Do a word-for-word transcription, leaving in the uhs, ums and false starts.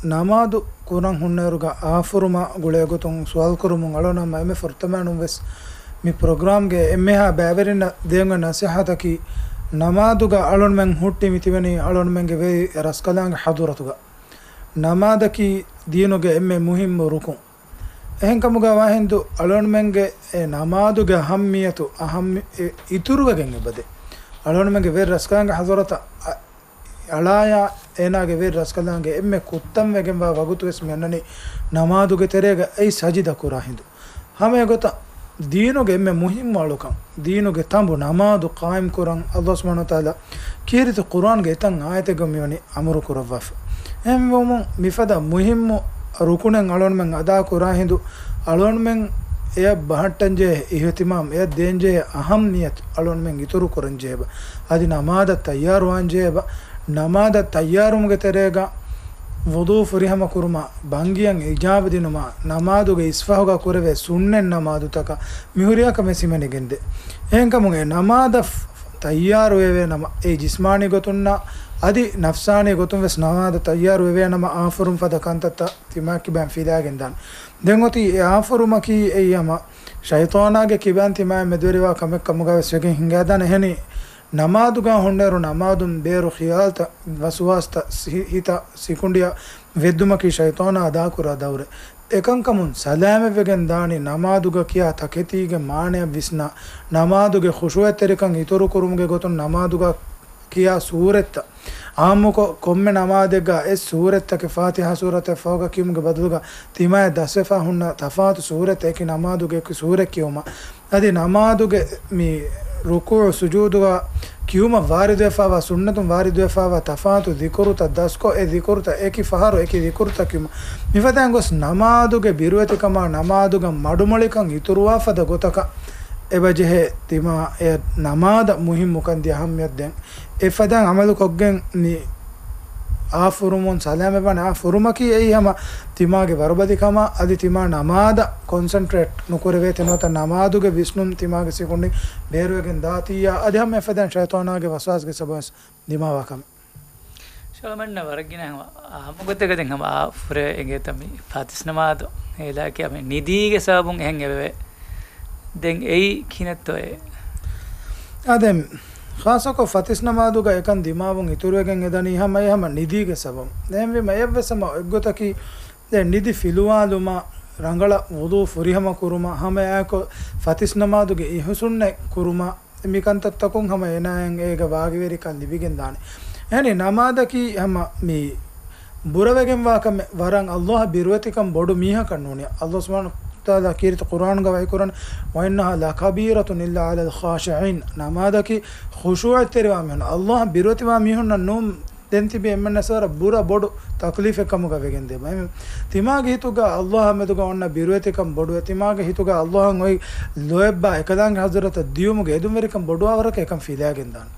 ނަމާދު ކުރަން ހުންނައިރުގަ އާފުރުމާ ގުޅޭގޮތުން ސުވާލުކުރުމުން އަޅުނަމަ އެންމެ ފުރަތަމައިނުން ވެސް މި ޕްރޮގްރާމްގެ އެންމެހާ ބައިވެރިންނަށް ދޭން ނަސޭހަތަކީ، ނަމާދުގަ އަޅުންމެން ހުއްޓި މިތިބެނީ އަޅުންމެންގެ ވެރި ރަސްކަލާނގެ ޙަޟުރަތުގަ. ނަމާދަކީ ދީނުގެ އެންމެ މުހިއްމު ރުކުން. އެހެންކަމުގަ ވާހިނދު އަޅުންމެންގެ އެ ނަމާދުގެ އަހައްމިޔަތު އަހައްމި-، އެ އިތުރުވެގެން އެބަދޭ. އަޅުންމެންގެ ވެރި ރަސްކަލާނގެ ޙަޟުރަތަށް އަ-، އަޅާޔާ އޭނާގެ ވެރި ރަސްކަލާނގެ އެންމެ ކުއްތަންވެގެންވާ ވަގުތުވެސް މިއަންނަނީ ނަމާދުގެ ތެރޭގަ އެއީ ސަޖިދަ ކުރާ ހިނދު. ހަމައެގޮތަށް ދީނުގެ އެންމެ މުހިއްމު އަޅުކަން، ދީނުގެ ތަނބު ނަމާދު ޤާއިމް ކުރަން ﷲ ސުބްޙާނަހޫ ވަތަޢާލާ ކީރިތި ޤުރްއާންގެ އެތައް އާޔަތެއްގަ މިވަނީ އަމުރު ކުރައްވާފަ. އެހެންވުމުން މިފަދަ މުހިއްމު ރުކުނެއް އަޅުންމެން އަދާ ކުރާ ހިނދު، އަޅުންމެން އެޔަށް ބަހައްޓަންޖެހޭ އިހުތިމާމް، އެޔަށް ދޭންޖެހޭ އަހައްމިޔަތު އަޅުންމެން އިތުރު ކުރަންޖެހޭބަ. އަދި ނަމާދަށް ތައްޔާރުވާންޖެހޭބަ. ނަމާދަށް ތައްޔާރުވުމުގެ ތެރޭގަ ވުޟޫ ފުރިހަމަ ކުރުމާ، ބަންގިއަށް އިޖާބަ ދިނުމާ، ނަމާދުގެ އިސްފަހުގަ ކުރެވޭ ސުންނަތް ނަމާދުތަކަށް މި ހުރިހާ ކަމެއް ހިމެނިގެންދޭ. އެހެންކަމުން އެ ނަމާދަށް ތައްޔާރުވެވޭ ނަމަ، އެ ޖިސްމާނީ ގޮތުންނާ އަދި ނަފްސާނީ ގޮތުން ވެސް ނަމާދަށް ތައްޔާރުވެވޭ ނަމަ، އާފުރުން ފަދަ ކަންތައްތައް ތިމާ ކިބައިން ފިލާގެން ދާނެ. ދެން އޮތީ އެ އާފުރުމަކީ އެއީ ހަމަ ޝައިޠާނާގެ ކިބައިން ތިމާއާ މެދުވެރިވާ ކަމެއް ކަމުގަ ވެސް ވެގެން ހިނގާދާނެ. އެހެނީ ނަމާދުގަ ހުންނައިރު ނަމާދުން ބޭރު ޚިޔާލްތައް، ވަސްވާސްތައް، ސި-، ހިތަށް ސިކުނޑިއަށް ވެއްދުމަކީ ޝައިޠާނާ އަދާކުރާ ދައުރެއް. އެކަންކަމުން ސަލާމަތްވެގެން ދާނީ ނަމާދުގަ ކިޔާ ތަކެތީގެ މާނައަށް ވިސްނާ، ނަމާދުގެ ޚުޝޫޢަތްތެރިކަން އިތުރުކުރުމުގެ ގޮތުން ނަމާދުގަ ކިޔާ ސޫރަތްތައް އާއްމުކޮށް، ކޮންމެ ނަމާދެއްގަ އެއް ސޫރަތްތަކެއް ފާތިޙާ ސޫރަތެއް ފަހުގަ ކިޔުމުގެ ބަދަލުގަ ތިމާއަށް ދަސްވެފަ ހުންނަ ތަފާތު ސޫރަތްތައް އެކި ނަމާދުގެ އެކި ސޫރަތް ކިޔުމަށް. އަދި ނަމާދުގެ މި ރުކޫޢު ސުޖޫދުގަ ކިޔުމަށް ވާރިދުވެފައިވާ، ސުންނަތުން ވާރިދުވެފައިވާ ތަފާތު ޛިކުރުތައް ދަސްކޮށް، އެ ޛިކުރުތައް އެކި ފަހަރު އެކި ޛިކުރުތައް ކިޔުމަށް. މިފަދައިން ގޮސް ނަމާދުގެ ބިރުވެތިކަމާ ނަމާދުގަ މަޑުމޮޅިކަން އިތުރުވާ ފަދަ ގޮތަކަށް އެބަޖެހޭ. ތިމާ އެ ނަމާދަށް މުހިއްމުކަން ދިޔަ އަހައްމިޔަތު ދޭން. އެފަދައިން އަމަލުކޮށްގެން މި އާފުރުމުން ސަލާމަތްވާނެ. އާފުރުމަކީ އެއީ ހަމަ ތިމާގެ ވަރުބަލިކަމާ އަދި ތިމާ ނަމާދަށް ކޮންސަންޓްރޭޓް ނުކުރެވޭތީ ނުވަތަ ނަމާދުގެ ވިސްނުން ތިމާގެ ސިކުނޑިން ބޭރުވެގެން ދާތީއާ އަދި ހަމަ އެފަދައިން ޝައިޠާނާގެ ވަސްވާސްގެ ސަބަބުން ދިމާވާ ކަމެއް. ޝޯމަންނަ ވަރަށް ގިނަ ހަމަ އާއްމު ގޮތެއްގަ ދެން ހަމަ އާ ފުރޭ އެނގޭތަ މި ފަތިސް ނަމާދު ހޭލާކި މި ނިދީގެ ސަބަބުން އެހެން އެވެވޭ. ދެން އެއީ ކިހިނެއްތޯއޭ؟ އާ ދެން ޚާއްޞަކޮށް ފަތިސް ނަމާދުގަ އެކަން ދިމާވުން އިތުރުވެގެން އެދަނީ ހަމަ އެ ހަމަ ނިދީގެ ސަބަބުން. އެހެންވީމަ އެއަށްވެސް ހަމަ އެއްގޮތަކީ ދެން ނިދި ފިލުވާލުމަށް ރަނގަޅަށް ވުޟޫ ފުރިހަމަ ކުރުމަށް ހަމައެއާއެކު ފަތިސް ނަމާދުގެ އިހުސުންނަތް ކުރުމަށް މިކަންތައްތަކުން ހަމަ އޭނާއަށް އޭގެ ވާގިވެރިކަން ލިބިގެން ދާނެ. އެހެނީ ނަމާދަކީ ހަމަ މި ބުރަވެގެންވާ ކަމެއް ވަރަށް ﷲ އަށް ބިރުވެތިކަން ބޮޑު މީހަކަށް ނޫނީ. ﷲ ސުބްޙާނަހޫ ވަތަޢާލާ ކީރިތި ޤުރްއާނުގަ ވަޙީކުރަން، "وإنها لكبيرة إلا على الخاشعين." ނަމާދަކީ ޚުޝޫޢަތްތެރިވާ މީހުން، ﷲ އަށް ބިރުވެތިވާ މީހުންނަށް ނޫން ދެން ތިބި އެންމެންނަށް ވަރަށް ބުރަ ބޮޑު ތަކްލީފެއް ކަމުގަ ވެގެން ދޭ. ތިމާގެ ހިތުގަ ﷲ އާ މެދުގަ އޮންނަ ބިރުވެތިކަން ބޮޑުވެ، ތިމާގެ ހިތުގަ ﷲ އަށް އޮތް ލޯތްބާ އެކަލާނގެ ޙަޟްރަތަށް ދިޔުމުގެ އެދުންވެރިކަން ބޮޑުވާ ވަރަކަށް އެކަން ފިލާގެން ދާނެ.